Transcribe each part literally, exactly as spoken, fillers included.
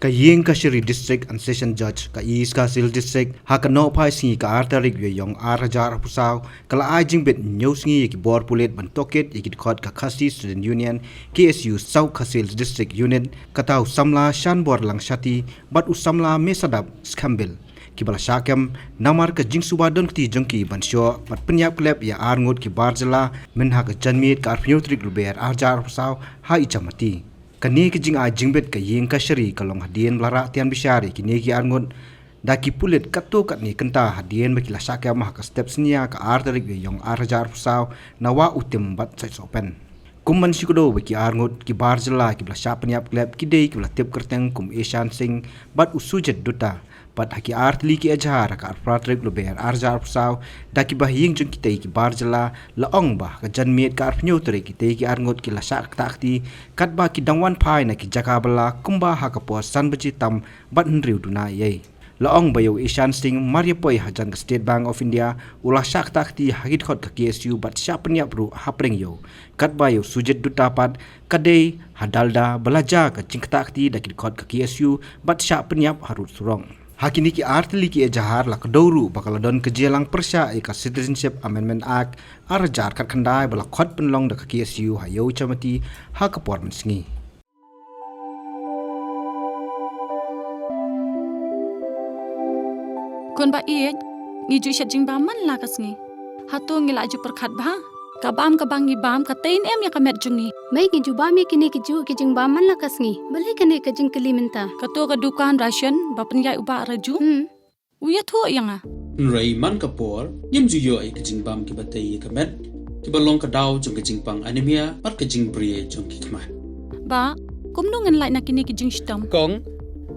Ka Iingkashari District and Session Judge ka East Khasi Hills District ha ka nohphai sngi ka ar tarik Ïaïong ar hajar arphew saw ka la ai jingbit hynñiew sngi ïa ki bor pulit ban tohkit ïa ki dkhot ka Khasi Student Union, K S U South Khasi Hills District Unit, kata u samla Shanbor Langshati bad u samla Mesadap Skhambil, kiba la shah kem namar ka jingsuba donkti jong ki ban shoh bad pynïap klep ïa arngut ki bar jylla myn ha ka janmiet ka arphew tarik Lber ar hajar arphew saw ha Ichamati. Kane ka jingai jingbit ka Iingkashari ka long hadien ba la rah tian bishar ïa kine ki arngut da ki pulit katto katne kynta hadien ba ki la shah kem ha ka step synñia ka ar tarik Ïaïong ar hajar arphew saw na Wah Utim bad Saitsohpen. Kum ban shu kdew ba ki arngut ki bar jylla kiba la shah pynïap klep ki dei kiba la tip kyrteng kum Ishan Singh bad u Sujit Dutta. Bad ha ki ar tylli ki ejahar ha ka arphew phra tarik Lber ar hajar arphew saw da kiba ha ïing jong kitei ki bar jylla, la ong ba ha ka janmiet ka arphew tarik kitei ki arngut ki la shah ktah kti katba ki dang wan phai na ki jaka bylla kumba ha ka por san baje tam bad hynriew duna ei. La ong ba ïa u Ishan Singh mar ïa poi hajan ka State Bank of India u la shah ktah kti ha ki dkhot ka K S U bad shah pynïap ruh hapdeng ïew. Katba ïa u Sujit Dutta pat ka dei ha Dalda ba la jia ka jingktah kti da ki dkhot ka K S U bad shah pynïap harud surok. Ha kine ki ar tylli ki ejahar la kdew ruh ba ka la don ka jingïalang pyrshah ïa ka Citizenship Amendment Act ar hajar khatkhyndai ba la khot pynlong da ka K S U ha Ïew Chamati ha ka por mynsngi. Khun ba ïeit, ngi ju shet jingbam man la ka sngi. Hato ngi la ju pyrkhat bha? Ka bam kaba ngi bam ka tei ne em ïa ka met jong ngi. Mei, ngi ju bam ïa kine ki ju ki jingbam man la ka sngi. Balei kane ka jingkylli mynta? Kato ka dukan ration ba pynïaid u Bah Raju. Hmm. U ïathuh ïa nga. Hynrei man ka por ngim ju ïoh ïa ka jingbam kiba tei ïa ka met, kiba long ka daw jong ka jingpang anemia bad ka jingbri jong ki khmat. Bah, kumno ngan lait na kine ki jingshitom? Kong,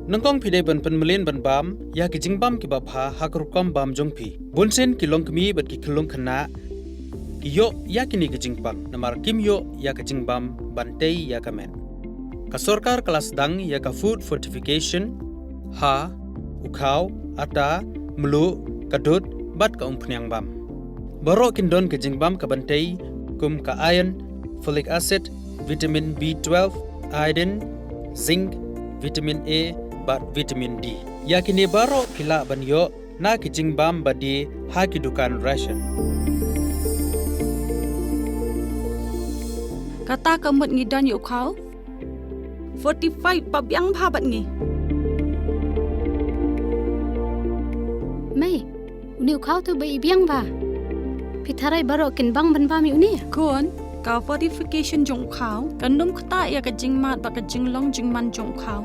nyngkong phi dei ban pynmlien ban bam ïa ki jingbam kiba bha ha ka rukom bam jong phi. Bunsien ki longkmie bad ki khyllung khynnah ki ïoh ïa kine ki jingpang namar kim ïoh ïa ka jingbam ban tei ïa ka met. Ka sorkar ka la sdang ïa ka food fortification ha u khaw, ata, mluh, ka dud bad ka umphniang bam. Baroh kin don ka jingbam ka ban tei kum ka iron, folic acid, vitamin B twelve, iodine, zinc, vitamin A bad vitamin D. Ïa kine baroh phi lah ban ïoh na ki jingbam ba die ha ki dukan ration. Kata ka mut ngi don ïa u khaw fortified ba biang bha bad ngi. Mei, une u khaw tu ba i biang bha. Phi tharai baroh kin bang ban bam ïa une? Khun, ka fortification jong u khaw kan ym ktah ïa ka jingmad bad ka jinglong jingman jong u khaw.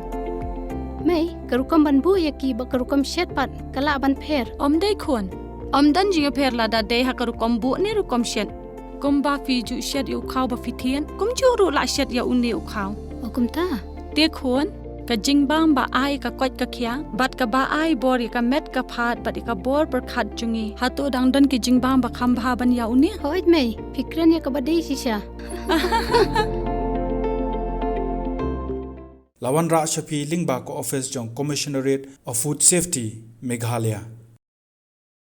Mei, ka rukom ban buh ïa ki bad ka rukom shet pat ka lah ban pher? Ym dei khun. Ym don jingïapher lada dei ha ka rukom buh ne rukom shet. Kumba phi ju shet ïa u khaw ba phi thied, kumjuh ruh lah shet ïa une u khaw. O kumta. Te khun, ka jingbam ba ai ka koit ka khiah bad kaba ai bor ïa ka met ka phad bad ïa ka bor pyrkhat jong ngi, hato dang don ki jingbam ba kham bha ban ïa une? Hooid mei, phi kren ïa kaba dei shisha. La wanrah sha phi lyngba ka office jong Commissionerate of Food Safety, Meghalaya.